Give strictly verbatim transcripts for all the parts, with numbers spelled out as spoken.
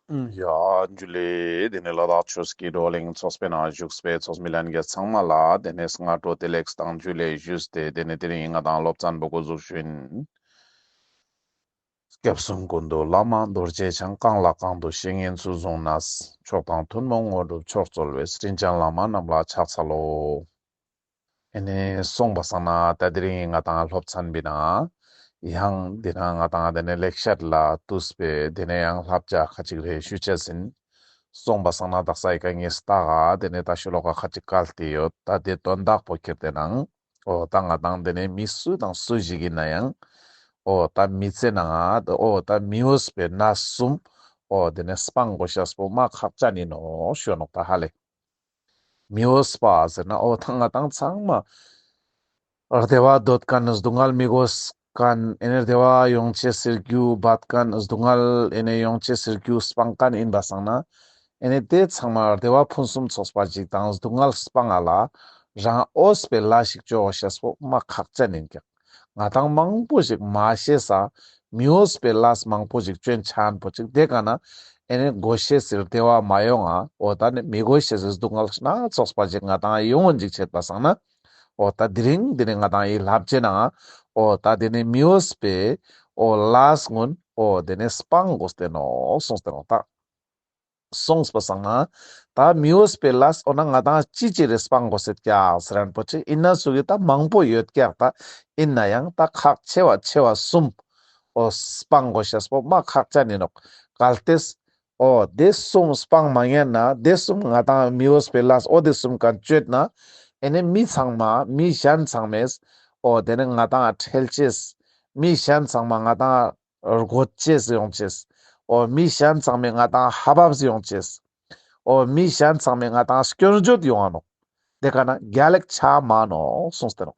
ཡ་འཇུ་ལེ། དེ་ནས་ལ་དྭགས་ཆོས་ཀྱི་བགྲོ་གླེང་ཚོགས་པའི་ནང་བཞུགས་པའི་ཚོགས་མི་ལྷན་རྒྱས་ཚང་མ་ལ་དེ་ནས་སྔ་དྲོ་བདེ་ལེགས་དང་འཇུ་ལེ་ཞུས་ཏེ། དེ་ནས་དེ་རིང་ང་དང་སློབ་ཚན་པོ་འགོ་འཛུགས་ཞུ་ཡིན། སྐྱབས་གསུམ་ཀུན་འདུས་བླ་མ་རྡོ་རྗེ་འཆང་། གང་ལ་གང་འདུལ་བཤེས་གཉེན་ཚུལ་བཟུང་ནས། མཆོག་དང་ཐུན་མོང་དངོས་གྲུབ་མཆོག་སྩོལ་བའི། དྲིན་ཅན་བླ་མ་རྣམས་ལ་ཕྱག་འཚལ་ལོ། ཨེ་ནེ་སོང་པ་སང་ན་ད་དེ་རིང་ང་དང་སློབ་ཚན་པོའི་ནང་ཡང་དེ་ན་ང་དང་དེ་ནས་ལེགས་བཤད་ལ་བཏུས་པའི་དེ་ནས་ཡང་བསླབ་བྱ་ཁ་ཅིག་རེ་ཞུ་ཅེས་ཡིན། སོང་པ་སང་ན་དག་ས་ཡི་ཀ་ངས་ལྟ་ག་དེ་ནས་ད་ཤོ་ལོ་ཀ་ཁ་ཅིག་བཀལ་ཏེ་ཡོད། ད་དེ་དོན་དག་པོ་ཁྱེར་ཏེ་ནང་འོ་ད་ང་དང་དེ་ནས་མི་སུ་དང་སུ་ཞིག་ཡིན་ན་ཡང་འོ་ད་མི་ཚེ་ནང་འོ་ད་མི་འོས་པའི་གནས་གསུམ་འོ་དེ་ནས་སྤང་དགོས་ཤེས་པོ་མ་ཁག་ཅན་ཡིན་ནོག་ཞུ་ནོག་ད་ཧ་ལེ། མི་འོས་པ་ཟེར་ན་འོ་ད་ང་དང་ཚང་མ་བདེ་བ་འདོད་མཁན་སྡུག་བསྔལ་མི་དགོས་མཁན། ཨེ་ནེ་བདེ་བ་ཡོང་ཅེས་སི་རྒྱུ་འབད་མཁན། སྡུག་བསྔལ་ཨེ་ནེ་ཡོང་ཅེས་སི་རྒྱུ་སྤང་མཁན་ཡིན་པ་སང་ན། ཨེ་ནེ་དེ་ཚང་མ་བདེ་བ་ཕུན་སུམ་ཚོགས་པ་ཞིག་དང་སྡུག་བསྔལ་སྤང་ང་ལ་རང་འོས་པའི་ལས་ཤིག་ཅོ་དགོས་ཤེས་པོ་མ་ཁག་ཅན་ཡིན་ཀྱག། ང་དང་མང་པོ་ཞིག་མ་ཤེས་ས་མི་འོས་པའི་ལས་མང་པོ་ཞིག་ཅོ་ཆ་ཁན་པོ་ཅིག་དེ་ཀ་ན་ཨེ་ནེ་དགོས་ཤེས་སི་བདེ་བ་མ་ཡོང་ང་འོ་ད་ནི་མི་དགོས་ཤེས་སི་སྡུག་བསྔལ་སྣ་ཚོགས་པ་ཞིག་ང་དང་ཡོང་ངིན་ཅིག་ཆེད་པ་སང་ན། འོ་ད་དེ་རིང་དེ་ནས་ང་དང་ཡི་ལབ་ཅེས་ན་འོ་ད་དེ་ནས་མི་འོས་པའི་འོ་ལས་ཀུན་འོ་དེ་ནས་སྤང་དགོས་ཏེ་ནོག་གསུངས་ཏེ་ནོག་ད། སོང་པ་སང་ན་ད་མི་འོས་པའི་ལས་འོ་ན་ང་དང་ཅི་ཅི་རེ་སྤང་དགོས་ཤེས་ཀྱག་ཟེར་ཁན་པོ་ཅིག་ཡིན་ན་ཚུགས་ཀྱི་ད་མང་པོ་ཡོད་ཀྱག། ད་ཡིན་ན་ཡང་ད་ཁག་ཆེ་བ་ཆེ་བ་གསུམ་འོ་སྤང་དགོས་ཤེས་པོ་མ་ཁག་ཅན་ཡིན་ནོག། གལ་ཏེ་འོ་དེ་གསུམ་སྤང་མ་ཉན་ན་དེ་གསུམ་ང་དང་མི་འོས་པའི་ལས་འོ་དེ་གསུམ་ཀ་ཅོས་ན་ཨེ་ནེ་མི་ཚང་མ་མི་གཞན་ཚང་མས་འོ་དེ་ནས་ང་དང་ཁྲེལ་ཅེས། མི་གཞན་ཚང་མ་ང་དང་རྒོད་ཅེས་ཡོང་ཅེས། འོ་མི་གཞན་ཚང་མས་ང་དང་ཧ་བབས་ཡོང་ཅེས། འོ་མི་གཞན་ཚང་མས་ང་དང་སྐྱོན་བརྗོད་ཡོང་ང་ནོག། དེ་ཀ་ན་རྒྱལ་ལེགས་ཆ་མ་ནོག་གསུངས་ཏེ་ནོག།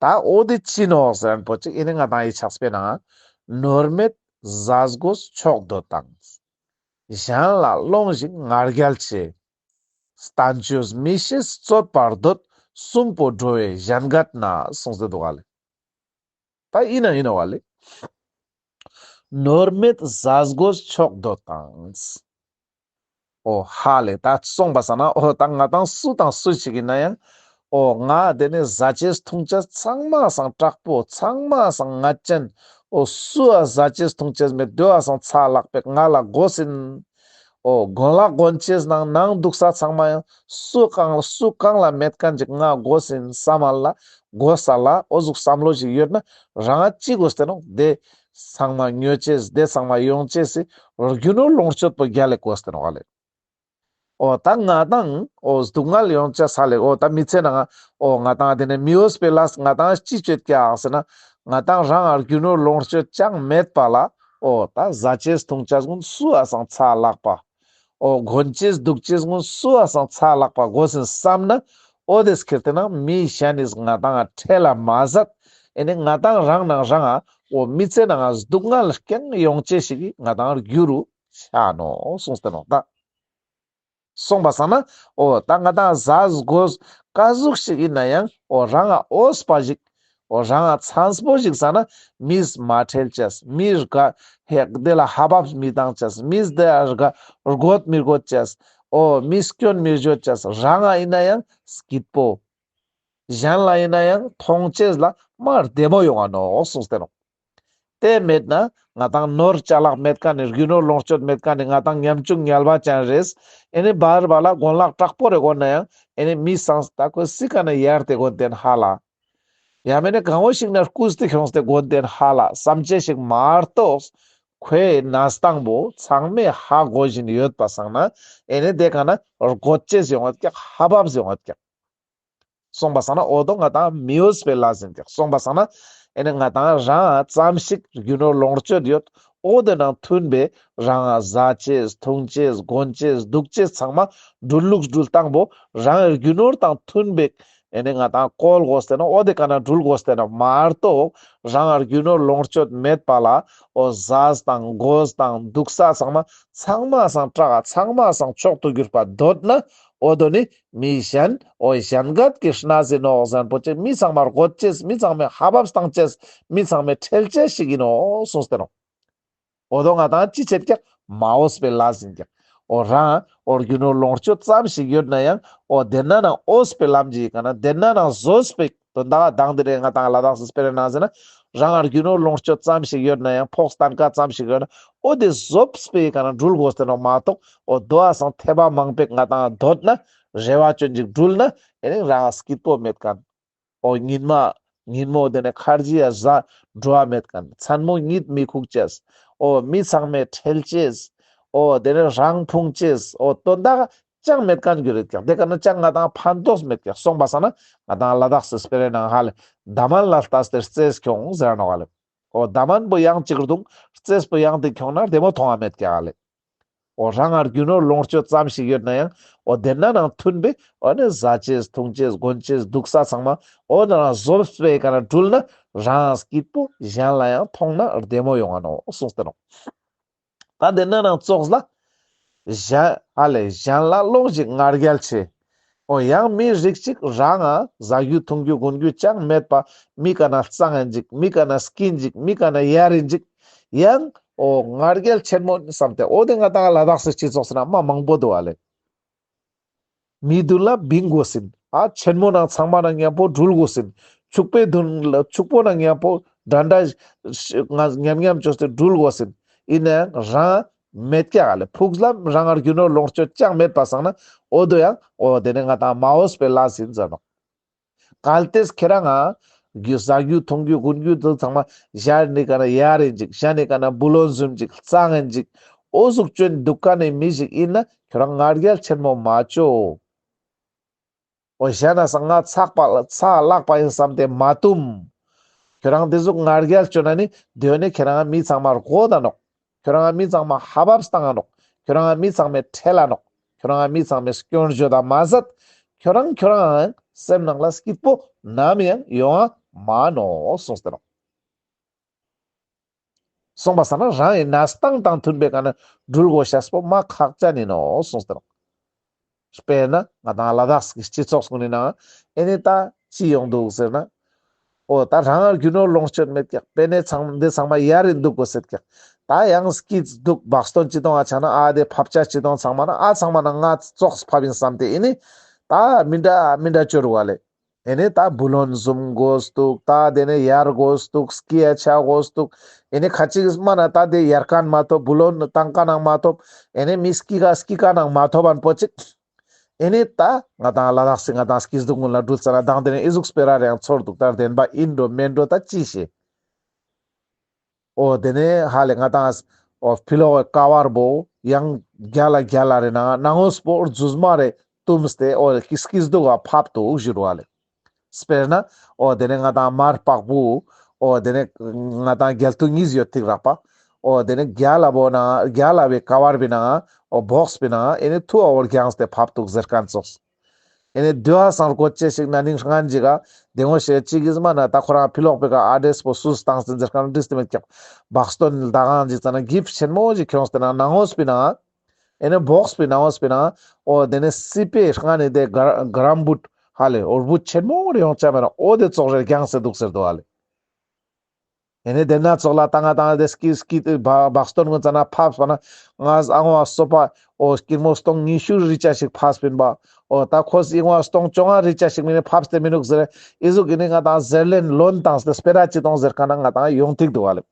ད་འོ་དེ་ཅི་ནོག་ཟེར་ཁན་པོ་ཅིག་ཨེ་ནེ་ང་དང་ཡི་ཕྱག་དཔེའི་ནང་ནོར་མེད་ཟས་གོས་མཆོག་འདོད་དང་། གཞན་ལ་སློང་ཞིང་ང་རྒྱལ་ཆེ། བསྟན་བཅོས་མི་ཤེས་རྩོད་པར་འདོད། གསུམ་པོ་འགྲོ་བའི་གཞན་གད་ན་གསུངས་ཏེ་འདུག་ག་ལེ། ད་ཡིན་ན་ཡིན་ནོག་ག་ལེ། ནོར་མེད་ཟས་གོས་མཆོག་འདོད་དང་། འོ་ཧ་ལེ་ད་སོང་པ་སང་ན་འོ་ད་ང་དང་སུ་དང་སུ་ཞིག་ཡིན་ན་ཡང་འོ་ང་དེ་ནས་ཟ་ཅེས་འཐུང་ཅེས་ཚང་མ་སང་དྲག་པོ་ཚང་མ་སང་ངད་ཅན། འོ་སུའ་ཟ་ཅེས་འཐུང་ཅེས་མེད་དེ་བ་སང་ཚ་ལག་པེ་ང་ལ་དགོས་ཡིན། འོ་གོན་ལག་གོན་ཅེས་ནང་ནང་འདུག་ས་ཚང་མ་ཡང་སུ་གང་སུ་གང་ལ་མེད་ཁན་ཅིག་ང་དགོས་ཡིན་བསམ་མ་ལ་དགོས་ས་ལ་འོ་ཟུག་བསམ་བློ་ཞིག་ཡོད་ན་རང་ཅི་དགོས་ཏེ་ནོག། དེ་ཚང་མ་ཉོ་ཅེས་དེ་ཚང་མ་ཡོང་ཅེས་སི་རྒྱུ་ནོར་ལོངས་སྤྱོད་པོ་རྒྱལ་ལེགས་དགོས་ཏེ་ནོག་ག་ལེ། འོ་ད་ང་དང་འོ་སྡུག་བསྔལ་ཡོང་ཅེས་ས་ལེ། འོ་ད་མི་ཚེ་ནང་འོ་ང་དང་དེ་ནས་མི་འོས་པའི་ལས་ང་དང་ཅི་ཅོ་ཀྱག་ཟེར་ན་ང་དང་རང་ང་རྒྱུ་ནོར་ལོངས་སྤྱོད་ཅང་མེད་པ་ལ་འོ་ད་ཟ་ཅེས་འཐུང་ཅེས་ཀུན་སུའ་སང་ཚ་ལག་པ། འོ་གོན་ཅེས་འདུག་ཅེས་ཀུན་སུའ་སང་ཚ་ལག་པ་དགོས་ཡིན་བསམ་ན་འོ་དེ་ཁྱེར་ཏེ་ན་མི་གཞན་ནི་ང་དང་ཁྲེལ་ལ་མ་ཟད་ཨེ་ནེ་ང་དང་རང་ནང་རང་ང་འོ་མི་ཚེ་ནང་སྡུག་བསྔལ་རྐྱང་ཡོང་ཅེས་ཤིག་གི་ང་དང་རྒྱུ་རུ་ཆ་ནོག་གསུངས་ཏེ་ནོག་ད། སོང་པ་སང་ན་འོ་ད་ང་དང་ཟས་གོས་ཀ་ཟུག་ཞིག་ཡིན་ན་ཡང་འོ་རང་ང་འོས་པ་ཞིག་འོ་རང་ང་འཚམས་པོ་ཞིག་ཟ་ན་མིས་མ་ཁྲེལ་ཅེས། མིར་ག་ཧེ་དེ་ལ་ཧ་བབས་མི་བཏང་ཅེས། མིས་དེ་ལ་ག་རྒོད་མི་རྒོད་ཅེས། འོ་མིས་སྐྱོན་མི་བརྗོད་ཅེས། རང་ང་ཡིན་ན་ཡང་སྐྱིད་པོ། གཞན་ལ་ཡིན་ན་ཡང་མཐོང་ཅེས་ལ་མ་བདེ་མོ་ཡོང་ང་ནོག་གསུངས་ཏེ་ནོག། དེ་མེད་ན་ང་དང་ནོར་ཅ་ལག་མེད་ཁན་ནི་རྒྱུ་ནོར་ལོངས་སྤྱོད་མེད་ཁན་ནི་ང་དང་ཉམ་ཆུང་ངལ་བ་ཅན་རེད། ཨེ་ནེ་བར་བར་ལ་གོན་ལག་དྲག་པོ་རེ་གོན་ན་ཡང་ཨེ་ནེ་མི་སང་ད་ཁོས་སི་ཀ་ན་ཡར་ཏེ་གོན་ཏེན་ཧ་ལ། ཡང་མེད་ན་གང་བོ་ཞིག་ན་རྐུས་ཏེ་ཁྱོངས་ཏེ་གོན་ཏེན་ཧ་ལ་བསམ་ཅེས་ཞིག་མ་གཏོགས་ཁོའི་གནས་སྟངས་པོ་ཚང་མས་ཧ་གོ་བཞིན་ཡོད་པ་སང་ན་ཨེ་ནེ་དེ་ཀ་ན་རྒོད་ཅེས་ཡོང་ངད་ཀྱག། ཧ་བབས་ཡོང་ངད་ཀྱག། སོང་པ་སང་ན་འོ་དོ་ང་དང་མི་འོས་པའི་ལས་ཡིན་ཀྱག། སོང་པ་སང་ན་ཨེ་ནེ་ང་དང་རང་ཙམ་ཞིག་རྒྱུ་ནོར་ལོངས་སྤྱོད་ཡོད། འོ་དེ་ནང་མཐུན་པའི་རང་ང་ཟ་ཅེས་འཐུང་ཅེས་གོན་ཅེས་འདུག་ཅེས་ཚང་མ་འགྲུལ་ལུགས་འགྲུལ་སྟངས་པོ་རང་རྒྱུ་ནོར་དང་མཐུན་པའི་ཨེ་ནེ་ང་དང་བཀོལ་དགོས་ཏེ་ནོག། འོ་དེ་ཀ་ན་འགྲུལ་དགོས་ཏེ་ནོག་མ་གཏོགས་རང་རྒྱུ་ནོར་ལོངས་སྤྱོད་མེད་པ་ལ་འོ་ཟས་དང་གོས་དང་འདུག་ས་ཚང་མ་ཚང་མ་སང་དྲག་ཚང་མ་སང་མཆོག་ཏུ་གྱུར་པ་འདོད་ན་འོ་དོ་ནི་མི་གཞན་འོ་གཞན་གད་ཀྱི་གནས་ཡིན་ནོག་ཟེར་ཁན་པོ་ཅིག། མི་ཚང་མ་རྒོད་ཅེས། མི་ཚང་མས་ཧ་བབས་བཏང་ཅེས། མི་ཚང་མས་ཁྲེལ་ཅེས་ཤིག་ཡིན་ནོག་གསུངས་ཏེ་ནོག། འོ་དོ་ང་དང་ཅི་བྱེད་ཀྱག། མ་འོས་པའི་ལས་ཡིན་ཀྱག། འོ་རང་འོ་རྒྱུ་ནོར་ལོངས་སྤྱོད་ཙམ་ཞིག་ཡོད་ན་ཡང་འོ་དེ་ན་ནང་འོས་པའི་ལམ་ཞིག་ག་ན་དེ་ན་ནང་བཟོས་པའི་དོན་དག་དང་དེ་རེ་ང་དང་ལ་དྭགས་སི་སྤེ་ར་ནང་ཟེར་ན་རང་རྒྱུ་ནོར་ལོངས་སྤྱོད་ཙམ་ཞིག་ཡོད་ན་ཡང་ཕོགས་སྟན་ཀ་ཙམ་ཞིག་ཡོད་ན་འོ་དེ་བཟོས་པའི་ག་ན་འགྲུལ་དགོས་ཏེ་ནོག་མ་གཏོགས་འོ་དོ་ཨ་སང་ཐེ་བ་མང་པོས་ང་དང་འདོད་ན་རེ་བ་ཅོན་ཅིག་འགྲུལ་ན་ཨེ་ནི་རང་སྐྱིད་པོ་མེད་མཁན། འོ་ཉིན་མ་ཉིན་མོ་དེ་ནས་ཁར་ཇི་ཡ་ཟ་འགྲོ་བ་མེད་མཁན། མཚན་མོ་གཉིད་མི་ཁུག་ཅེས། འོ་མི་ཚང་མས་ཁྲེལ་ཅེས། འོ་དེ་ནས་རང་ཕུང་ཅེས། འོ་དོན་དག་ཅང་མེད་མཁན་གྱུར་རེད་ཀྱག། དེ་ཀ་ན་ཅང་ང་དང་ཕན་ཐོགས་མེད་ཀྱག། སོང་པ་སང་ན་ང་དང་ལ་དྭགས་སི་སྤེ་རའི་ནང་ཧ་ལེ་འདམ་མ་ལ་ལྟས་ཏེ་རྩེས་ཁྱོང་ཟེར་ནོག་ཧ་ལེ། འོ་འདམ་མ་པོ་ཡང་ཅིག་རྡུང་རྩེས་པོ་ཡང་དེ་ཁྱོང་ན་བདེ་མོ་མཐོང་བ་མེད་ཀྱག་ཧ་ལེ། འོ་རང་ང་རྒྱུ་ནོར་ལོངས་སྤྱོད་ཙམ་ཞིག་ཡོད་ན་ཡང་འོ་དེ་ན་ནང་མཐུན་པའི་འོ་ནི་ཟ་ཅེས་འཐུང་ཅེས་གོན་ཅེས་འདུག་ས་ཚང་མ་འོ་ན་རང་བཟོས་པའི་ཀ་ན་འགྲུལ་ན་རང་སྐྱིད་པོ་གཞན་ལ་ཡང་མཐོང་ན་བདེ་མོ་ཡོང་ང་ནོག་གསུངས་ཏེ་ནོག། ད་དེ་ན་ནང་ཙོགས་ལ་གཞན་ཧ་ལེ་གཞན་ལ་ལོངས་ཤིག་ང་རྒྱལ་ཆེ། འོ་ཡང་མི་རིགས་ཅིག་རང་ང་ཟ་རྒྱུ་འཐུང་རྒྱུ་གོན་རྒྱུ་ཅང་མེད་པ་མི་ཀ་ན་གཙང་ཨིན་ཅིག། མི་ཀ་ན་སྐྱིད་ཅིག། མི་ཀ་ན་ཡར་ཨིན་ཅིག། ཡང་འོ་ང་རྒྱལ་ཆེན་མོ་བསམ་སྟེ་འོ་དེ་ང་དང་ལ་དྭགས་སི་སྤྱི་ཚོགས་སི་ནང་མ་མང་པོ་འདུག་ཧ་ལེ། མི་མདུན་ལ་བིང་དགོས་ཨིན། ཨ་ཆེན་མོ་ནང་ཚང་མ་ནང་མཉམ་པོ་འགྲུལ་དགོས་ཨིན། ཕྱུག་པོའི་མདུན་ལ་ཕྱུག་པོ་ནང་མཉམ་པོ་འདྲ་འདྲ་ང་མཉམ་མཉམ་བཅོས་ཏེ་འགྲུལ་དགོས་ཨིན། ཡིན་ནའང་རང་མེད་ཀྱག་ཧ་ལེ། ཕུགས་ལ་རང་ང་རྒྱུ་ནོར་ལོངས་སྤྱོད་ཅང་མེད་པ་སང་ན་འོ་དོ་ཡང་འོ་དེ་ནི་ང་དང་མ་འོས་པའི་ལས་ཡིན་ཟེར་ནོག། གལ་ཏེ་ཁྱེ་རང་ང་རྒྱུ་ཟ་རྒྱུ་འཐུང་རྒྱུ་གོན་རྒྱུ་དེ་ཚང་མ་གཞན་ནི་ཀ་ན་ཡར་ཨིན་ཅིག། གཞན་ནི་ཀ་ན་བུ་ལོན་ཟུམ་ཅིག་གཙང་ཨིན་ཅིག། འོ་ཟུག་ཅོན་འདུག་མཁན་ནི་མི་ཞིག་ཡིན་ན་ཁྱོ་རང་ང་རྒྱལ་ཆེན་མོ་མ་ཅོ། འོ་གཞན་ན་སང་ང་ཚགས་པ་ཚ་ལག་པ་ཡིན་བསམ་སྟེ་མ་བཏུམ། ཁྱོ་རང་དེ་ཟུག་ང་རྒྱལ་ཅོ་ན་ནི་དེ་ནི་ཁྱེ་རང་མི་ཚང་མ་རྒོད་ད་ནོག། ཁྱོ་རང་མི་ཚང་མ་ཧ་བབས་བཏང་ང་ནོག། ཁྱོ་རང་མི་ཚང་མས་ཁྲེལ་ལ་ནོག། ཁྱོ་རང་མི་ཚང་མས་སྐྱོན་བརྗོད་ད་མ་ཟད། ཁྱོ་རང་ཁྱོ་རང་སེམས་ནང་ལ་སྐྱིད་པོ་ནམ་ཡང་ཡོང་ང་མ་ནོག་གསུངས་ཏེ་ནོག། སོང་པ་སང་ན་རང་ངི་གནས་སྟངས་དང་མཐུན་པའི་ཀ་ན་འགྲུལ་དགོས་ཤེས་པོ་མ་ཁག་ཅན་ཡིན་ནོག་གསུངས་ཏེ་ནོག། དཔེར་ན་ང་དང་ལ་དྭགས་སི་སྤྱི་ཚོགས་ཀུན་ནི་ནང་ཨེ་ནི་ད་ཅི་ཡོང་འདུག་ཟེར་ན། འོ་ད་རང་ང་རྒྱུ་ནོར་ལོངས་སྤྱོད་མེད་ཀྱག། དཔེར་ན་ཚང་འདི་ཚང་མ་ཡར་ཨིན་འདུག་གོ་ཟེར་ཀྱག། ད་ཡང་སྐྱིད་འདུག། བག་སྟོན་སྤྱི་དོང་ང་ཆ་ན་ཨ་དེ་ཕབ་ཆ་སྤྱི་དོང་ཚང་མ་ན་ཨ་ཚང་མ་ན་ང་ཙོགས་ཕབ་ཡིན་བསམ་སྟེ་ཨེ་ནི་ད་མི་འདྲ་མི་འདྲ་ཅོ་རུག་ལེ། ཨེ་ནི་ད་བུ་ལོན་ཟུམ་དགོས་འདུག། ད་དེ་ནས་ཡར་དགོས་འདུག། སྐྱི་ཡ་ཆ་དགོས་འདུག། ཨེ་ནི་ཁ་ཅིག་མ་ན་ད་དེ་ཡར་མཁན་མ་ཐོབ། བུ་ལོན་བཏང་མཁན་ནང་མ་ཐོབ། ཨེ་ནི་མི་སྐྱི་ཀ་སྐྱི་ཀ་ནང་མ་ཐོབ་པ་པོ་ཅིག། ཨེ་ནི་ད་ང་དང་ལ་དྭགས་སི་ང་དང་སྐྱིད་སྡུག་ཀུན་ལ་འགྲུལ་ཙ་ན་དང་དེ་ནས་ཨི་ཟུག་སྤེ་ར་རེ་ཡང་ཚོར་འདུག། ད་བདེན་པ་ཨིན་འགྲོ་མེན་འགྲོ་ད་ཅི་ཤེས། འོ་དེ་ནས་ཧ་ལེ་ང་དང་འོ་ཕི་ལོག་གི་ཀ་བར་བོ་ཡང་རྒྱ་ལ་རྒྱ་ལ་རེ་ནང་ནང་ངོས་པོ་རྫུས་མ་རེ་བཏུམས་ཏེ་འོ་སྐྱིད་སྡུག་ག་ཕབ་འདུག་ཞུ་རུག་ལེ། དཔེར་ན་འོ་དེ་ནས་ང་དང་མར་པག་བུ་འོ་དེ་ནས་ང་དང་རྒྱལ་ཐུ་གཉིས་ཡོད་ཐིག་རག་པ། འོ་དེ་ནས་རྒྱ་ལ་བོ་ན་རྒྱ་ལ་བའི་ཀ་བར་བི་ནང་འོ་བོགས་པི་ནང་ཨེ་ནི་ཐུ་འོ་རྒྱངས་ཏེ་ཕབ་འདུག་ཟེར་མཁན་ཙོགས། ཨེ་ནི་དུ་བ་སང་རྒོད་ཅེས་ཤིག་ན་ནིང་སྔན་ཅིག་ག་དེ་ངོ་ཤེས་ཅིག་གིས་མ་ན་ད་ཁོ་རང་ཕི་ལོག་པའི་ཀ་ཨ་ཌེས་པོ་སུས་བཏང་ཟིན་ཟེར་མཁན་བྲིས་ཏེ་མེད་ཀྱག། བག་སྟོན་ལ་ད་གང་ཅིག་ཙ་ན་གིཕ་ཆེན་མོ་ཅིག་ཁྱོངས་ཏེ་ན་ནང་ངོས་པི་ནང་ཨེ་ནི་བོགས་པི་ནང་ངོས་པི་ནང་འོ་དེ་ནས་སི་པའི་སྔ་ནི་དེ་ག་རམ་བུད་ཧ་ལེ་འོར་བུད་ཆེན་མོ་རེ་ཡོང་ཆ་མེད་ན་འོ་དེ་ཙོགས་རེ་རྒྱངས་ཏེ་འདུག་ཟེར་འདུག་ཧ་ལེ། ཨེ་ནི་དེ་ན་ཙོགས་ལ་ད་ང་དང་དེ་སྐྱིད་སྐྱིད་བག་སྟོན་ཀུན་ཙ་ན་ཕབས་པ་ན་ང་ཨ་ངོ་སོ་པ་འོ་སྐྱིད་མོ་སྟོང་ཉི་ཤུ་རི་ཅ་ཞིག་ཕབས་པིན་པ། འོ་ད་ཁོས་ཨི་ངོ་སྟོང་བཅོ་ལྔ་རི་ཅ་ཞིག་མིན་ནི་ཕབས་ཏེ་མི་ནུག་ཟེར། ཨི་ཟུག་ཨེ་ནི་ང་དང་ཟེར་ལེན་ལོན་བཏང་སྟེ་སྤེ་ར་ཅི་གཏོང་ཟེར་མཁན་ན་ང་དང་ཡོང་ཐིག་འདུག་ཧ་ལེ།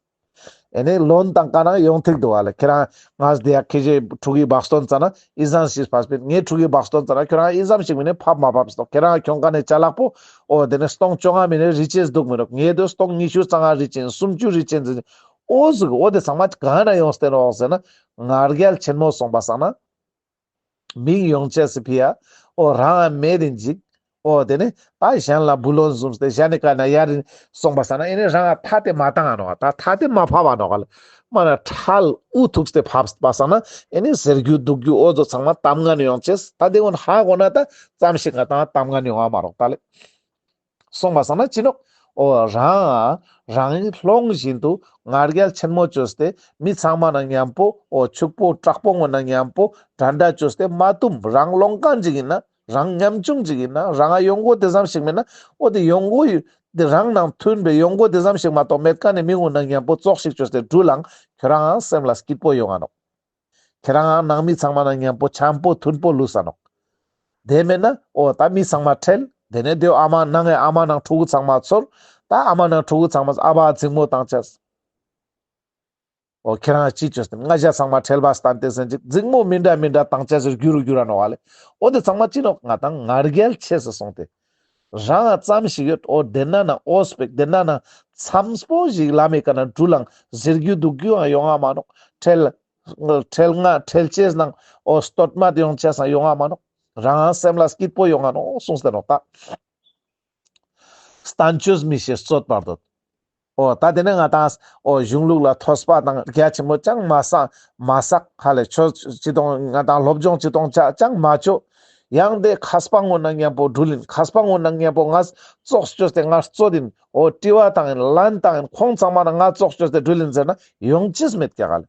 ཨེ་ནི་ལོན་བཏང་མཁན་ན་ཡོང་ཐིག་འདུག་ཧ་ལེ། ཁྱེ་རང་ང་དེ་ཡ་ཁེ་ཇེ་ཕྲུ་གུའི་བག་སྟོན་ཙ་ན་ཨི་ཙམ་ཞིག་ཕབས་པིན། ངའི་ཕྲུ་གུའི་བག་སྟོན་ཙ་ན་ཁྱོ་རང་ཨི་ཙམ་ཞིག་མིན་ནི་ཕབས་མ་ཕབས་སོ། ཁྱེ་རང་ཁྱོང་མཁན་ནི་ཅ་ལག་པོ་འོ་དེ་ནི་སྟོང་བཅོ་ལྔ་མིན་ནི་རི་ཅེས་འདུག་མི་རུག། ངའི་དེ་སྟོང་ཉི་ཤུ་རྩ་ལྔ་རི་ཅེས་སུམ་ཅུ་རི་ཅེས་འོ་ཟུག། འོ་དེ་ཚང་མ་གང་ན་ཡོང་སྟེ་ནོག་ཟེར་ན་ང་རྒྱལ་ཆེན་མོ་སོང་པ་སང་ན། མིང་ཡོང་ཅེས་སི་ཕི་ཡ། འོ་རང་མེད་དེ་འཇིག། འོ་དེ་ནི་ད་གཞན་ལ་བུ་ལོན་ཟུམས་ཏེ་གཞན་ནི་ཀ་ན་ཡར་སོང་པ་སང་ན་ཨེ་ནི་རང་ཐ་དེ་མ་བཏང་ང་ནོག། ད་ཐ་དེ་མ་ཕབ་བ་ནོག་ལེ། མ་ན་ཁྲལ་འུ་ཐུག་སྟེ་ཕབས་པ་སང་ན་ཨེ་ནི་ཟེར་རྒྱུ་འདུག་རྒྱུ་འོ་ཚོ་ཚང་མ་གཏམ་ངན་ཡོང་ཅེས། ད་དེ་ཀུན་ཧ་གོ་ན་ད་ཙམ་ཞིག་ང་དང་གཏམ་ངན་ཡོང་ང་མ་རོག་ད་ལེ། སོང་པ་སང་ན་ཅི་ནོག། འོ་རང་རང་ལོངས་བཞིན་དུ་ང་རྒྱལ་ཆེན་མོ་བཅོས་ཏེ་མི་ཚང་མ་ན་མཉམ་པོ་འོ་ཕྱུག་པོ་དྲག་པོ་ངོ་ན་མཉམ་པོ་འདྲ་འདྲ་བཅོས་ཏེ་མ་བཏུམ། རང་ལོངས་མཁན་ཅིག་ཡིན་ན་རང་ཉམ་ཆུང་ཅིག་ཡིན་ན་རང་ཡོང་སྒོ་དེ་ཙམ་ཞིག་མེད་ན་འོ་དེ་ཡོང་སྒོ་དེ་རང་ནང་མཐུན་པའི་ཡོང་སྒོ་དེ་ཙམ་ཞིག་མ་གཏོགས་མེད་མཁན་ནི་མི་ངོ་ན་མཉམ་པོ་ཙོགས་ཤིག་བཅོས་ཏེ་འགྲུལ་ལང་ཁྱོ་རང་སེམས་ལ་སྐྱིད་པོ་ཡོང་ང་ནོག། ཁྱེད་རང་ནང་མི་ཚང་མ་ནང་མཉམ་པོ་འཆམ་པོ་མཐུན་པོ་ལུས་ས་ནོག། དེ་མེད་ན་འོ་ད་མི་ཚང་མ་ཁྲེལ། དེ་ནས་དེ་ཨ་མ་ནང་ངའི་ཨ་མ་ནང་ཕྲུ་གུ་ཚང་མ་ཚོར། ད་ཨ་མ་ནང་ཕྲུ་གུ་ཚང་མ་ཨ་བ་འཛིང་མོ་བཏང་ཆས། འོ་ཁྱེད་རང་ཅི་བཅོས་ཏེ་ང་ཞ་ཚང་མ་ཁྲེལ་བ་སྟན་ཏེ་ཟེར་ཅིག་འཛིང་མོ་མི་འདྲ་མི་འདྲ་བཏང་ཆས་ཟེར་རྒྱུ་རུ་རྒྱུ་ར་ནོག་ཨ་ལེ། འོ་དེ་ཚང་མ་ཅི་ནོག་ང་དང་ང་རྒྱལ་ཆེས་སུ་སོང་སྟེ། རང་ཙམ་ཞིག་ཡོད། འོ་དེ་ན་ན་འོ་སྤེག་དེ་ན་ན་མཚམས་པོ་ཞིག་ལ་མི་ཀ་ན་འགྲུལ་ལང་ཟེར་རྒྱུ་འདུག་རྒྱུའང་ཡོང་ང་མ་ནོག། ཁྲེལ་ཁྲེལ་ང་ཁྲེལ་ཆེས་ནང་འོ་སྟོད་མ་ཡོང་ཆེས་སང་ཡོང་ང་མ་ནོག། རང་སེམས་ལ་སྐྱིད་པོ་ཡོང་ང་ནོག་གསུངས་ཏེ་ནོག་ད། བསྟན་བཅོས་མི་ཤེས་རྩོད་པར་འདོད། འོ་ད་དེ་ནས་ང་དང་འོ་གཞུང་ལུགས་ལ་ཐོས་པ་དང་རྒྱ་ཆེན་མོ་ཅང་མ་བསགས་མ་བསགས་ཧ་ལས་ཆོས་ཅི་གཏོང་ང་དང་སློབ་སྦྱོང་ཅི་གཏོང་ཅ་ཅང་མ་བཅོ། ཡང་དེ་མཁས་པ་ངོ་ན་མཉམ་པོ་འགྲུལ་ཡིན། མཁས་པ་ངོ་ན་མཉམ་པོ་ང་ཙོགས་བཅོས་ཏེ་ང་རྩོད་ཡིན། འོ་དྲི་བ་བཏང་ཡིན། ལན་བཏང་ཡིན། ཁོང་ཚང་མ་ན་ང་ཙོགས་བཅོས་ཏེ་འགྲུལ་ཡིན་ཟེར་ན་ཡོང་ཅིས་མེད་ཀྱག་ཧ་ལས།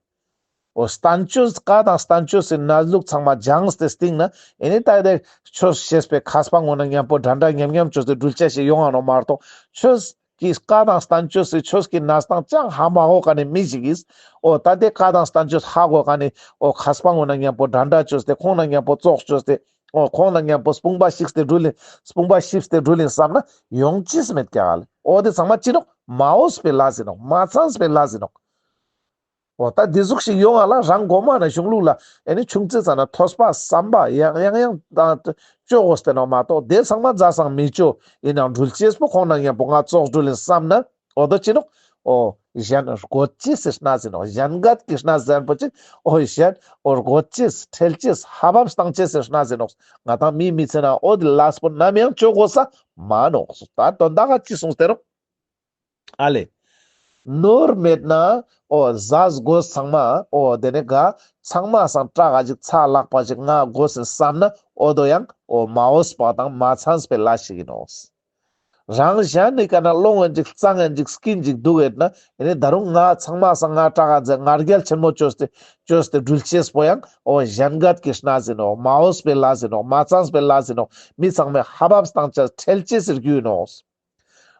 འོ་བསྟན་བཅོས་བཀའ་དང་བསྟན་བཅོས་སི་གནས་ལུགས་ཚང་མ་སྦྱངས་ཏེ་སྟིང་ན་ཨེ་ནི་ད་དེ་ཆོས་ཤེས་པའི་མཁས་པ་ངོ་ན་མཉམ་པོ་འདྲ་འདྲ་མཉམ་མཉམ་བཅོས་ཏེ་འགྲུལ་ཆ་ཞིག་ཡོང་ང་ནོག་མ་གཏོགས་ཆོས་ཀྱི་བཀའ་དང་བསྟན་བཅོས་སི་ཆོས་ཀྱི་གནས་སྟངས་ཅང་ཧ་མ་གོ་མཁན་ནི་མི་ཞིག་གིས་འོ་ད་དེ་བཀའ་དང་བསྟན་བཅོས་ཧ་གོ་མཁན་ནི་འོ་མཁས་པ་ངོ་ན་མཉམ་པོ་འདྲ་འདྲ་བཅོས་ཏེ་ཁོང་ན་མཉམ་པོ་ཙོགས་བཅོས་ཏེ་འོ་ཁོང་ན་མཉམ་པོ་དཔུང་པ་བཤིགས་ཏེ་འགྲུལ་ཡིན། དཔུང་པ་བཤིགས་ཏེ་འགྲུལ་ཡིན་བསམ་ན་ཡོང་ཅིས་མེད་ཀྱག་ཧ་ལས། འོ་དེ་ཚང་མ་ཅི་ནོག་མ་འོས་པའི་ལས་ཡིན་ནོག། མ་ཚངས་པའི་ལས་ཡིན་ནོག། འོ་ད་འདི་ཟུག་ཞིག་ཡོང་ང་ལ་རང་གོ་མ་ན་གཞུང་ལུགས་ལ་ཨེ་ནི་ཆུང་ཙེ་ཙ་ན་ཐོས་པ་བསམ་པ་ཡང་ཡང་ཡང་དང་བཅོ་དགོས་ཏེ་ནོག་མ་གཏོགས་དེ་ཚང་མ་མཛའ་སང་མི་བཅོ་ཡིན་ནང་འགྲུལ་ཅེས་པོ་ཁོང་ན་མཉམ་པོ་ང་ཙོགས་འགྲུལ་ཡིན་བསམ་ན་འོ་ད་ཅི་ནོག། འོ་གཞན་རྒོད་ཅེས་སི་གནས་ཡིན་ནོག། གཞན་འགལ་གྱི་གནས་ཟེར་པོ་ཅིག་འོ་གཞན་འོ་རྒོད་ཅེས་ཁྲེལ་ཅེས་ཧ་བབ་བཏང་ཅེས་སི་གནས་ཡིན་ནོག། ང་དང་མི་མི་ཚེ་ན་འོ་དེ་ལས་པོ་ནམ་ཡང་བཅོ་དགོས་ས་མ་ནོག། ད་དོན་དག་ག་ཅི་གསུངས་ཏེ་ནོག། ཨ་ལེ། ནོར་མེད་ན་འོ་ཟས་གོས་ཚང་མ་འོ་དེ་ནས་ག་ཚང་མ་སང་དྲག་ག་ཅིག་ཚ་ལག་པ་ཅིག་ང་དགོས་ཟིན་བསམ་ན་འོ་དོ་ཡང་འོ་མ་འོས་པ་དང་མ་ཚངས་པའི་ལས་ཤིག་ཡིན་ནོག། རང་གཞན་ནི་ཀ་ན་སློང་ངན་ཅིག་གཙང་ངན་ཅིག་སྐྱིན་ཅིག་འདུག་ཡོད་ན་ཨེ་ནི་ད་རུང་ང་ཚང་མ་སང་ང་དྲག་ག་མཛད་ང་རྒྱལ་ཆེན་མོ་བཅོས་ཏེ་བཅོས་ཏེ་འགྲུལ་ཅེས་པོ་ཡང་འོ་གཞན་འགལ་གྱི་གནས་ཡིན་ནོག། མ་འོས་པའི་ལས་ཡིན་ནོག། མ་ཚངས་པའི་ལས་ཡིན་ནོག། མི་ཚང་མས་ཧ་བབ་བཏང་ཅེས་ཁྲེལ་ཅེས་སི་རྒྱུ་ཡིན་ནོག།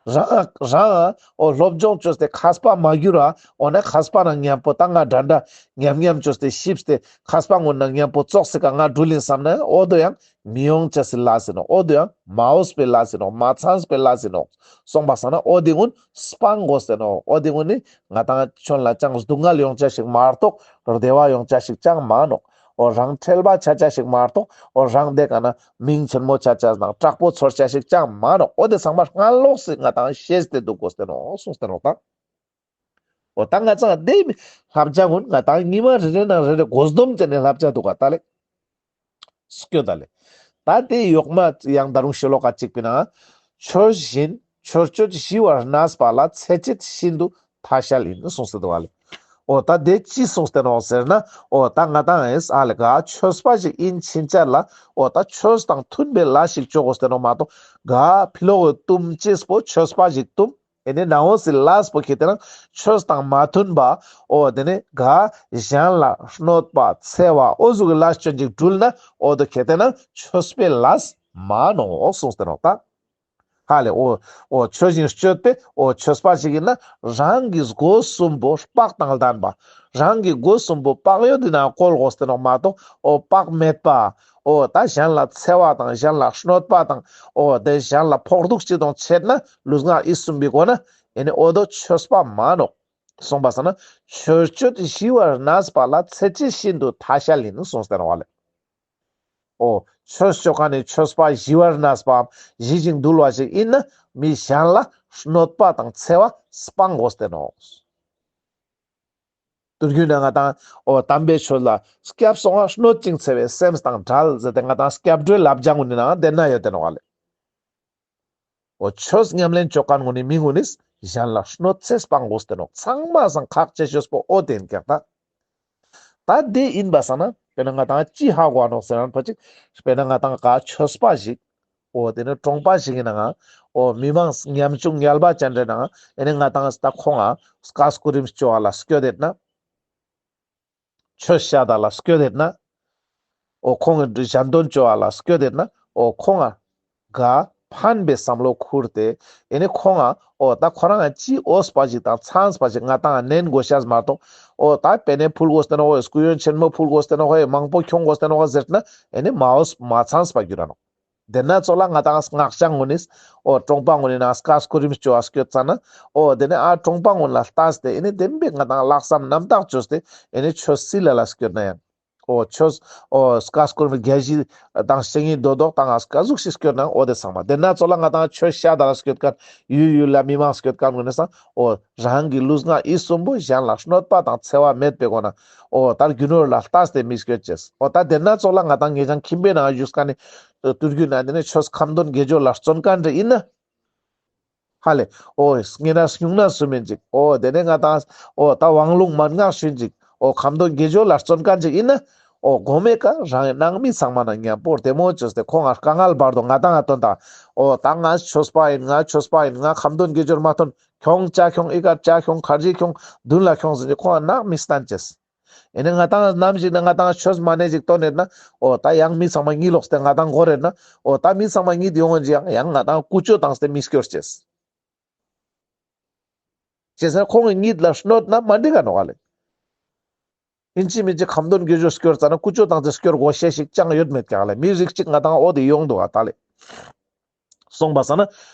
རང་རང་འོ་སློབ་སྦྱོང་བཅོས་ཏེ་མཁས་པ་མ་གྱུར་ར་འོ་ན་མཁས་པ་ནང་མཉམ་པོ་ད་ང་འདྲ་འདྲ་མཉམ་མཉམ་བཅོས་ཏེ་ཞིབ་སྟེ་མཁས་པ་ངོ་ན་མཉམ་པོ་ཙོགས་སི་ཀ་ང་འགྲུལ་ཡིན་བསམ་ན་འོ་དོ་ཡང་མི་ཡོང་ཅེས་སི་ལས་ཡིན་ནོག། འོ་དོ་ཡང་མ་འོས་པའི་ལས་ཡིན་ནོག། མ་ཚངས་པའི་ལས་ཡིན་ནོག། སོང་པ་སང་ན་འོ་དེ་ཀུན་སྤང་དགོས་ཟེར་ནོག། འོ་དེ་ཀུན་ནི་ང་དང་ཁྱོད་ལ་ཅང་སྡུག་བསྔལ་ཡོང་ཅེས་ཤིག་མ་གཏོགས་བདེ་བ་ཡོང་ཅེས་ཤིག་ཅང་མ་ནོག། འོ་རང་ཁྲེལ་བ་ཆ་ཅེས་ཤིག་མ་གཏོགས་འོ་རང་དེ་ཀ་ན་མིང་ཆེན་མོ་ཆ་ཅེས་དང་དྲག་པོ་ཚོར་ཅེས་ཤིག་ཅང་མ་ནོག། འོ་དེ་ཚང་མ་སྔ་ལོགས་སི་ང་དང་ཤེས་ཏེ་འདུག་དགོས་ཏེ་ནོག་གསུངས་ཏེ་ནོག་ད། འོ་ད་ང་ཚང་དེ་བསླབ་བྱ་ཀུན་ང་དང་ཉི་མ་རེ་རེ་ནང་རེ་རེ་དགོས་སྡོམ་བྱས་ནས་བསླབ་བྱ་འདུག་ག་ད་ལེ། སྐྱོད་ད་ལེ། ད་དེ་ཡོག་མ་ཡང་ད་རུང་ཤོ་ལོ་ཀ་གཅིག་པའི་ནང་ཆོས་བཞིན་ཆོས་སྤྱོད་ཞི་བར་གནས་པ་ལ་འཚེ་བྱེད་ཤིན་ཏུ་ཐ་ཤལ་ཡིན་གསུངས་ཏེ་འདུག་ག་ལེ། འོ་ད་དེ་ཅི་གསུངས་ཏེ་ནོག་ཟེར་ན་འོ་ད་ང་དང་ཨེ་ཨ་ལེ་ག་ཆོས་པ་ཞིག་ཡིན་ཕྱིན་ཆད་ལ་འོ་ད་ཆོས་དང་མཐུན་པའི་ལས་ཤིག་བཅོ་དགོས་ཏེ་ནོག་མ་གཏོགས་ག་ཕི་ལོག་གི་གཏུམ་ཅེས་པོ་ཆོས་པ་ཞིག་གཏུམ། ཨེ་ནི་ནང་འོ་སི་ལས་པོ་ཁེ་ཏེ་ན་ཆོས་དང་མ་མཐུན་པ། འོ་དེ་ནི་ག་གཞན་ལ་གནོད་པ་འཚེ་བ་འོ་ཟུག་གི་ལས་སྤྱོད་ཅིག་འགྲུལ་ན་འོ་དོ་ཁེ་ཏེ་ན་ཆོས་པའི་ལས་མ་ནོག་གསུངས་ཏེ་ནོག་ད། ཧ་ལེ་འོ་འོ་ཆོས་བཞིན་སྤྱོད་པའི་འོ་ཆོས་པ་ཞིག་ཡིན་ན་རང་གི་སྒོ་གསུམ་པོ་བག་དང་ལྡན་པ། རང་གི་སྒོ་གསུམ་པོ་བག་ཡོད་དེ་ན་བཀོལ་དགོས་ཏེ་ནོག་མ་གཏོགས་འོ་བག་མེད་པ། འོ་ད་གཞན་ལ་འཚེ་བ་དང་གཞན་ལ་གནོད་པ་དང་འོ་དེ་གཞན་ལ་ཕོག་ཐུག་ཅི་དང་བྱེད་ན་ལུས་ངག་ཡིད་གསུམ་པའི་སྒོ་ན་ཨེ་ནི་འོ་དོ་ཆོས་པ་མ་ནོག། གསུངས་པ་སང་ན་ཆོས་སྤྱོད་ཞི་བར་གནས་པ་ལ་འཚེ་བྱེད་ཤིན་ཏུ་ཐ་ཤལ་ཡིན་གསུངས་ཏེ་ནོག་ལེ། འོ་ཆོས་སྤྱོད་མཁན་ནི་ཆོས་པ་ཞི་བར་གནས་པའམ་ཞི་ཞིང་དུལ་བ་ཞིག་ཡིན་ན་མི་གཞན་ལ་གནོད་པ་དང་འཚེ་བ་སྤང་དགོས་ཏེ་ནོག། དུས་རྒྱུན་ན་ང་དང་འོ་དམ་པའི་ཆོས་ལ་སྐྱབས་སོང་ང་གནོད་ཅིང་འཚེ་བའི་སེམས་དང་བྲལ་ཟེར་ཏེ་ང་དང་སྐྱབས་འགྲོའི་བསླབ་བྱ་ཀུན་ནི་ནང་དེ་ན་ཡོད་དེ་ནོག་ལེ། འོ་ཆོས་ཉམས་ལེན་བཅོ་མཁན་ཀུན་ནི་མི་ཀུན་ནི་གཞན་ལ་གནོད་འཚེ་སྤང་དགོས་ཏེ་ནོག། ཚང་མ་སང་ཁག་ཆེ་ཤོས་པོ་འོ་དེ་ཡིན་ཀྱག་ད། ད་དེ་ཡིན་པ་སང་ན་དཔེར་ན་ང་དང་ཅི་ཧ་གོ་ནོག་ཟེར་ན་ཕ་ཅིག་དཔེར་ན་ང་དང་ག་ཆོས་པ་ཞིག་འོ་དེ་ནི་གྲོང་པ་ཞིག་ཡིན་ནའང་འོ་མི་མང་ཉམ་ཆུང་ངལ་བ་ཅན་རེ་ནའང་ཨེ་ནི་ང་དང་ད་ཁོང་ང་སྐུ་རིམ་བཅོ་བ་ལ་སྐྱོད་དེ་ན། ཆོས་བཤད་ད་ལ་སྐྱོད་དེ་ན། འོ་ཁོང་གི་ཞལ་འདོན་བཅོ་བ་ལ་སྐྱོད་དེ་ན། འོ་ཁོང་ང་ག་ ཕན་པའི་བསམ་བློ་ཁུར་ཏེ་ཨེ་ནི་ཁོང་ང་འོ་ད་ཁོ་རང་ཅི་འོས་པ་ཞིག་དང་ཚངས་པ་ཞིག་ང་ཏང་ནན་དགོས་ཤེས་མ་གཏོགས་འོ་ད་པེ་ནེ་ཕུལ་དགོས་ཏེ་ནོག་ཧེ། སྐུ་ཡོན་ཆེན་མོ་ཕུལ་དགོས་ཏེ་ནོག་ཧེ། མང་པོ་ཁྱོང་དགོས་ཏེ་ནོག་ཧེ་ཟེར་ན་ཨེ་ནི་མ་འོས་མ་ཚངས་པ་འགྱུར་ར་ནོག། དེ་ན་ཙོགས་ལ་ང་ཏང་སྔགས་འཆང་ངོ་ནི་འོ་གྲོང་པ་ངོ་ནི་ན་སྐ་སྐུ་རིམ་བཅོ་བ་སྐྱོད་ཙ་ན་འོ་དེ་ནི་ཨ་གྲོང་པ་ངོ་ལ་ལྟས་ཏེ་ཨེ་ནི་བདེན་པའི་ང་ཏང་ལྷག་བསམ་རྣམ་དག་བཅོས་ཏེ་ཨེ་ནི་ཆོས་སི་ལ་ལ་སྐྱོད་ན་ཡང་། འོ་ཆོས་འོ་སྐ་སྐོར་མི་རྒྱལ་གཞི་དང་བཤེས་གཉེན་རྡོ་རྡོག་དང་ཨ་སྐ་ཟུག་ཤིག་སྐྱོར་ནའང་འོ་དེ་ཚང་མ་དེ་ན་ཙོགས་ལ་ང་ཏང་ཆོས་ཤ་དང་སྐྱོད་མཁན་ཡུལ་ཡུལ་ལ་མི་མང་སྐྱོད་མཁན་ངོ་ནི་སང་འོ་རང་གི་ལུས་ངག་ཡིད་གསུམ་པོ་གཞན་ལ་གནོད་པ་དང་འཚེ་བ་མེད་པའི་སྒོ་ནས་འོ་ད་རྒྱུ་ནོར་ལ་ལྟས་ཏེ་མི་སྐྱོད་ཅེས། འོ་ད་དེ་ན་ཙོགས་ལ་ང་ཏང་ངེད་ཅག་ཁྱིམ་པའི་ནང་བཞུགས་མཁན་ནི་དུས་རྒྱུན་ན་དེ་ནི་ཆོས་ཁ་འདོན་དགེ་སྦྱོར་ལ་བརྩོན་མཁན་རེ་ཡིན་ན། ཧ་ལེ། འོ་ངེ་ན་སྨྱུང་ན་སུ་མིན་ཅིག། འོ་དེ་ནས་ང་ཏང་འོ་ད་དབང་ལུང་མན་ངག་ཤུན་ཅིག། འོ་ཁ་འདོན་དགེ་སྦྱོར་ལ་བརྩོན་མཁན་ཅིག་ཡིན་ན། འོ་གོ་མེ་ཀ་རང་ནང་མི་ཚང་མ་ན་མཉམ་པོ་བདེ་མོ་བཅོས་ཏེ་ཁོང་ང་དཀའ་ངལ་བར་དོ་ང་ཏང་ང་དོན་དག། འོ་ད་ང་ཆོས་པ་ཡིན། ང་ཆོས་པ་ཡིན། ང་ཁ་འདོན་དགེ་སྦྱོར་མ་ཐོན། ཁྱོང་ཅ་ཁྱོང་ཨི་ཀར་ཅ་ཁྱོང་ཁར་ཇི་ཁྱོང་མདུན་ལ་ཁྱོང་ཟེར་ཏེ་ཁོང་ང་ནག་མི་སྟན་ཅེས། ཨེ་ནི་ང་ཏང་ནམ་ཞིག་ན་ང་ཏང་ཆོས་མ་ནེ་ཞིག་ཏོན་ནེ་ན། འོ་ད་ཡང་མི་ཚང་མ་གཉིད་ལོག་སྟེ་ང་ཏང་གོ་རེ་ན། འོ་ད་མི་ཚང་མ་གཉིད་ཡོང་ངོ་ཅི་ཡང་ཡང་ང་ཏང་ཀུ་ཅོ་བཏང་སྟེ་མི་སྐྱོར་ཅེས། ཅེས་ཟེར་ཁོང་གི་གཉིད་ལ་གནོད་ན་མ་འགྲིག་ག་ནོག་ལེ། ཨིན་ཅི་མིན་ཅི་ཁ་འདོན་དགེ་སྦྱོར་སྐྱོར་ཙ་ན་ཀུ་ཅོ་བཏང་སྟེ་སྐྱོར་དགོས་ཤེས་ཤིག་ཅང་ཡོད་མེད་ཀྱག་ལེ། མི་རིགས་གཅིག་ང་ཏང་འོ་དེ་ཡོང་འདུག་ག་ད་ལེ། གསུངས་པ་སང་ན།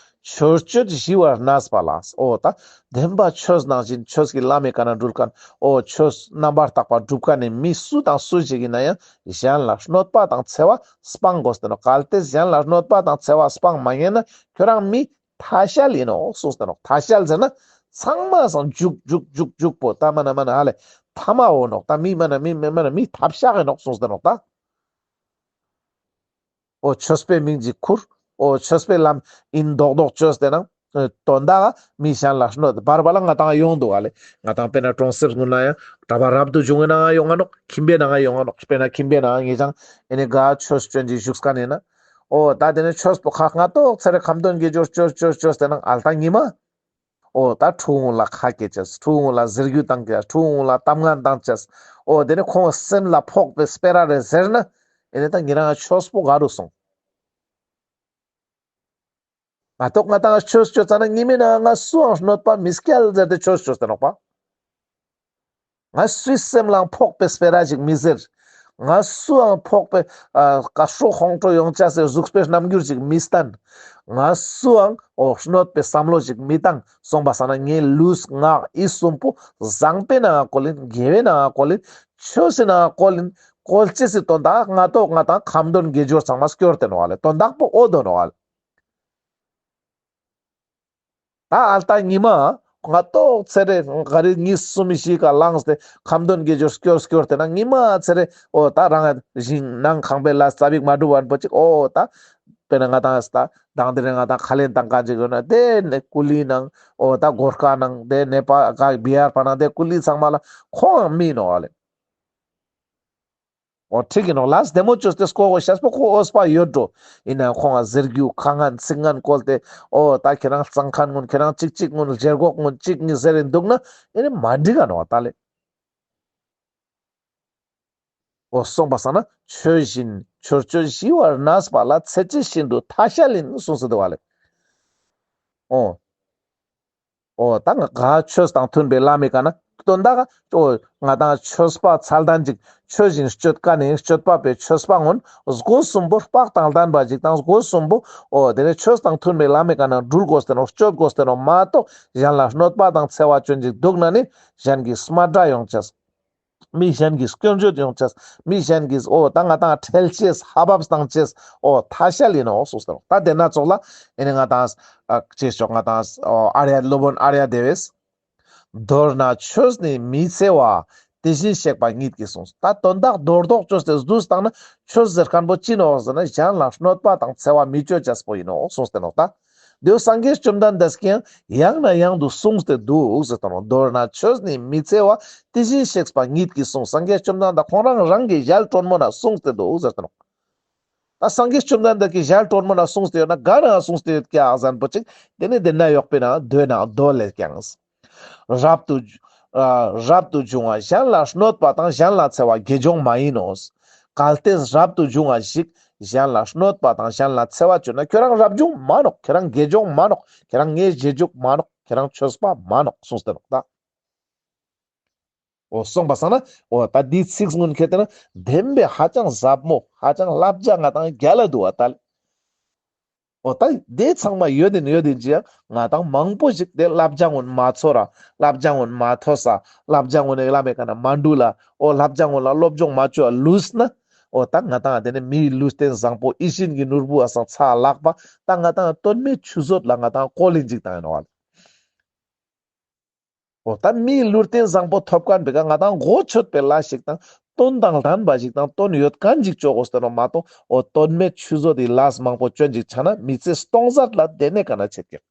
ཆོས་སྤྱོད་ཞི་བར་གནས་པ་ལ། འོ་ད་བདེན་པ་ཆོས་ནང་བཞིན་ཆོས་ཀྱི་ལམ་མི་ཀ་ན་འགྲུལ་མཁན། འོ་ཆོས་རྣམ་པར་དག་པ་སྒྲུབ་མཁན་ནི་མི་སུ་དང་སུ་ཞིག་ཡིན་ན་ཡང་གཞན་ལ་གནོད་པ་དང་འཚེ་བ་སྤང་དགོས་ཏེ་ནོག། གལ་ཏེ་གཞན་ལ་གནོད་པ་དང་འཚེ་བ་སྤང་མ་ཉན་ན་ཁྱོད་རང་མི་ཐ་ཤལ་ཡིན་ནོག་གསུངས་ཏེ་ནོག། ཐ་ཤལ་ཟེར་ན་ཚང་མ་སང་འཇུག་འཇུག་འཇུག་འཇུག་པོ་ད་མ་ན་མ་ན་ཧ་ལེ་ཐ་མ་འོ་ནོག། ད་མི་མ་ན་མི་མ་ན་མི་ཐབས་ཤག་ཡིན་ནོག་གསུངས་ཏེ་ནོག་ད། འོ་ཆོས་པའི་མིང་ཅིག་ཁུར། འོ་ཆོས་པའི་ལམ་ཡིན་མདོག་མདོག་བཅོས་ཏེ་ནང་དོན་དག་མི་གཞན་ལ་གནོད་བར་བར་ལ་ང་ཏང་ཡོང་འདུག་ག་ལེ། ང་ཏང་དཔེར་ན་གྲོང་གསེབ་ངུན་ན་ཡང་གྲྭ་པ་རབ་ཏུ་བྱུང་བའི་ནང་ཡོང་ང་ནོག། ཁྱིམ་པའི་ནང་ཡོང་ང་ནོག། དཔེར་ན་ཁྱིམ་པའི་ནང་ངེད་ཅག་ཨེ་ནི་ག་ཆོས་སྤྱོད་ཅིག་བཞུགས་མཁན་ཡིན་ན། འོ་ད་དེ་ནི་ཆོས་པོ་ཁ་སྔ་ཏོག་ཚེ་རེ་ཁ་འདོན་དགེ་སྦྱོར་བཅོས་བཅོས་བཅོས་ཏེ་ནང་ཨལ་ཏ་ཉི་མ། འོ་ད་ཕྲུ་གུ་ལ་ཁ་སྐྱེ་ཅེས། ཕྲུ་གུ་ལ་ཟེར་རྒྱུ་བཏང་ཅེས། ཕྲུ་གུ་ལ་གཏམ་ངན་བཏང་ཅེས། འོ་དེ་ནི་ཁོང་སེམས་ལ་ཕོག་པའི་སྤེ་ར་རེ་ཟེར་ན། ཨེ་ནི་ད་ཉེ་རང་ཆོས་པོ་ག་རུ་སོང་། ང་ཏོག་ང་ཏང་ཆོས་བཅོས་ཙ་ན་ཉི་མའི་ནང་ང་སུའང་གནོད་པ་མི་སྐྱལ་ཟེར་ཏེ་ཆོས་བཅོས་ཏེ་ནོག་པ། ང་སུའི་སེམས་ལའང་ཕོག་པའི་སྤེ་ར་ཞིག་མི་ཟེར། ང་སུའང་ཕོག་པའི་ཨ་ཀ་ཧྲོ་ཁོང་ཁྲོ་ཡོང་ཅེས་སི་གཟུགས་པོའི་རྣམ་འགྱུར་ཞིག་མི་སྟན། ང་སུའང་འོ་གནོད་པའི་བསམ་བློ་ཞིག་མི་བཏང་། གསུངས་པ་སང་ན་ངའི་ལུས་ངག་ཡིད་གསུམ་པོ་བཟང་པོའི་ནང་ང་བཀོལ་ཡིན། དགེ་བའི་ནང་ང་བཀོལ་ཡིན། ཆོས་སི་ནང་ང་བཀོལ་ཡིན། བཀོལ་ཅེས་སི་དོན་དག་ང་ཏོག་ང་ཏང་ཁ་འདོན་དགེ་སྦྱོར་ཚང་མ་སྐྱོར་ཏེ་ནོག་ལེ། དོན་དག་པོ་འོ་དོ་ནོག་ལེ། ད་ཨལ་ཏ་ཉི་མ་ང་ཏོག་ཚེ་རེ་ག་རེ་ཉིས་སུམ་ཞིག་ག་ལངས་ཏེ་ཁ་འདོན་དགེ་སྦྱོར་སྐྱོར་སྐྱོར་ཏེ་ན་ཉི་མ་ཚེ་རེ་འོ་ད་རང་ཞིང་ནང་ཁང་པའི་ལ་ཙ་པིག་མ་འགྲུབ་བན་པོ་ཅིག། འོ་ད་དཔེར་ན་ང་ཏང་ད་དང་དེ་རེ་ང་ཏང་ཁ་ལེན་བཏང་མཁན་ཅིག་ཡོད་ན་དེ་ནས་ཀུ་ལི་ནང་འོ་ད་གོར་ཁ་ནང་དེ་ནས་པ་ག་བི་ཧར་པ་ནང་དེ་ཀུ་ལི་ཚང་མ་ལ་ཁོང་མི་ནོག་ལེ། འོ་ཁྲིག་གི་ནོག་ལས་བདེ་མོ་བཅོས་ཏེ་སྐོར་དགོས་ཤེས་པོ་ཁོ་འོས་པ་ཡོད་འགྲོ། ཡིན་ནའང་ཁོང་ང་ཟེར་རྒྱུ་ཁ་ངན་ཚིག་ངན་བཀོལ་ཏེ་འོ་ད་ཁྱེད་རང་གཙང་ཁང་ངུན་ཁྱེད་རང་ཅིག་ཅིག་ངུན་ཞེ་གོག་ངུན་ཅིག་ངི་ཟེར་རིན་འདུག་ན་ཨེ་ནི་མ་འགྲིག་ག་ནོག་ད་ལེ། འོ་གསུངས་པ་སང་ན་ཆོས་བཞིན་ཆོས་སྤྱོད་ཞི་བར་གནས་པ་ལ་ཚེ་གཅིག་བཞིན་དུ་ཐ་ཤལ་ཡིན་གསུངས་སུ་འདུག་བ་ལེ། འོ། འོ་ད་ང་ག་ཆོས་དང་མཐུན་པའི་ལམ་མི་ཀ་ན་དོན་དག་འོ་ང་ཏང་ཆོས་པ་ཚད་ལྡན་ཅིག་ཆོས་བཞིན་སྤྱོད་མཁན་ནི་སྤྱོད་པ་པའི་ཆོས་པ་ངུན་སྒོ་གསུམ་པོ་དཔག་དང་ལྡན་པ་ཅིག་དང་སྒོ་གསུམ་པོ་འོ་དེ་ནས་ཆོས་དང་མཐུན་པའི་ལམ་མི་ཀ་ན་འགྲུལ་དགོས་ཏེ་ནོག་སྤྱོད་དགོས་ཏེ་ནོག་མ་གཏོགས་གཞན་ལ་གནོད་པ་དང་འཚེ་བ་བཅོན་ཅིག་འདུག་ན་ནི་གཞན་གྱི་སྨད་ར་ཡོང་ཅེས། མི་གཞན་གྱི་སྐྱོན་བརྗོད་ཡོང་ཅེས། མི་གཞན་གྱིས་འོ་ད་ང་ཏང་ཁྲེལ་ཅེས་ཧ་བབས་བཏང་ཅེས་འོ་ཐ་ཤལ་ཡིན་ནོག་གསུངས་ཏེ་ནོག། ད་དེ་ན་ཙོགས་ལ་ཨེ་ནི་ང་ཏང་ཨ་ཅེས་ཆོག་ང་ཏང་འོ་ཨརྱ་སློབ་དཔོན་ཨརྱ་དེ་བས། མདོར་ན་ཆོས་ནི་མི་འཚེ་བ། དེ་བཞིན་གཤེགས་པ་ཉིད་ཀྱིས་གསུངས། ད་དོན་དག་མདོར་བསྡུས་བཅོས་ཏེ་བསྡུས་བཏང་ན་ཆོས་ཟེར་མཁན་པོ་ཅི་ནོག་ཟེར་ན་གཞན་ལ་གནོད་པ་དང་འཚེ་བ་མི་བཅོ་ཅེས་པོ་ཡིན་ནོག་གསུངས་ཏེ་ནོག་ད། དེའུ་སངས་རྒྱས་བཅོམ་ལྡན་འདས་ཀྱིས་ཡང་ནས་ཡང་དུ་གསུངས་ཏེ་འདུག་ཟེར་དང་། མདོར་ན་ཆོས་ནི་མི་འཚེ་བ། དེ་བཞིན་གཤེགས་པ་ཉིད་ཀྱིས་གསུངས། སངས་རྒྱས་བཅོམ་ལྡན་འདས་ཁོང་རང་རང་གི་ཞལ་དྲོན་མོ་ན་གསུངས་ཏེ་འདུག་ཟེར་དང་། ད་སངས་རྒྱས་བཅོམ་ལྡན་འདས་ཀྱི་ཞལ་དྲོན་མོ་ན་གསུངས་ཏེ་ཡོད་ན་ག་ན་གསུངས་ཏེ་ཡོད་ཀྱག་ཟེར་ན་པོ་ཅིག་དེ་ནི་དེ་ན་ཡོག་པའི་ན་མདོའི་ན་མདོ་ལས་ཀྱང་། རབ་ཏུ་ཨ་རབ་ཏུ་བྱུང་བ་གཞན་ལ་གནོད་པ་དང་གཞན་ལ་འཚེ་བ་དགེ་སྦྱོང་མ་ཡིན་ནོ། གལ་ཏེ་རབ་ཏུ་བྱུང་བ་ཞིག་གཞན་ལ་གནོད་པ་དང་གཞན་ལ་འཚེ་བ་བྱུང་ན་ཁྱོད་རང་རབ་བྱུང་མ་ནོག། ཁྱོད་རང་དགེ་སྦྱོང་མ་ནོག། ཁྱོད་རང་ངའི་རྗེས་འཇུག་མ་ནོག། ཁྱོད་རང་ཆོས་པ་མ་ནོག་གསུངས་ཏེ་ནོག་ད། འོ་སོང་པ་སང་ན་འོ་ད་འདིའི་ཚིག་སྔོན་ཁྱེར་ཏེ་ན་བདེན་པའི་ཧ་ཅང་ཟབ་མོ་ཧ་ཅང་བསླབ་བྱ་ང་ཏང་རྒྱལ་ལ་འདུག་བ་ད། འོ་ད་དེ་ཚང་མ་ཡོད་དེ་ཡོད་དེ་ཅི་ཡང་ང་ཏང་མང་པོ་ཞིག་དེ་བསླབ་བྱ་ངོ་མ་ཚོར་ར་བསླབ་བྱ་ངོ་མ་ཐོས་ས་བསླབ་བྱ་ངོ་ནས་བླ་མའི་ཀ་ན་མ་འགྲུལ་ལ་འོ་བསླབ་བྱ་ངོ་ལ་སློབ་སྦྱོང་མ་བཅོ་བ་ལུས་ན་འོ་ད་ང་ཏང་དེ་ནས་མིའི་ལུས་རྟེན་བཟང་པོ་ཡིད་བཞིན་གྱི་ནོར་བུ་བ་སང་ཚ་ལག་པ་ད་ང་ཏང་དོན་མེད་ཆུད་ཟོས་ལ་ང་ཏང་བཀོལ་ལིན་ཅིག་བཏང་ཡིན་ནོག་བ། འོ་ད་མིའི་ལུས་རྟེན་བཟང་པོ་ཐོབ་མཁན་པའི་ཀ་ང་ཏང་གོ་ཆོད་པའི་ལས་ཤིག་དང་དོན་དང་ལྡན་པ་ཞིག་དང་དོན་ཡོད་མཁན་ཞིག་ཅོ་དགོས་ཏེ་ནོག་མ་གཏོགས་འོ་དོན་མེད་ཆུད་ཟོས་དེ་ལས་མང་པོ་ཅོ་ཅིག་ཆ་ན་མི་ཚེ་སྟོང་ཟད་ལ་དེ་ནས་ཀ་ན་ཆད་ཀྱག།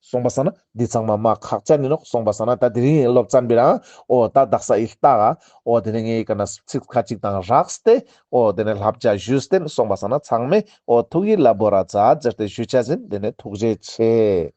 སོང་པ་སང་ན་འདི་ཚང་མ་མ་ཁག་ཅན་ཡིན་ནོག། སོང་པ་སང་ན་ད་དེ་རིང་སློབ་ཚན་པའི་རང་འོ་ད་དག་ས་ཨིལ་ཏ་ག་འོ་དེ་ནས་ངའི་ཀ་ན་ཚིག་ཁ་ཅིག་དང་རགས་ཏེ་འོ་དེ་ནས་བསླབ་བྱ་ཞུས་ཏེ་སོང་པ་སང་ན་ཚང་མས་འོ་ཐུགས་ཡིད་ལ་བོར་ར་མཛད་ཟེར་ཏེ་ཞུ་ཆ་ཟིན། དེ་ནས་ཐུགས་རྗེ་ཆེ།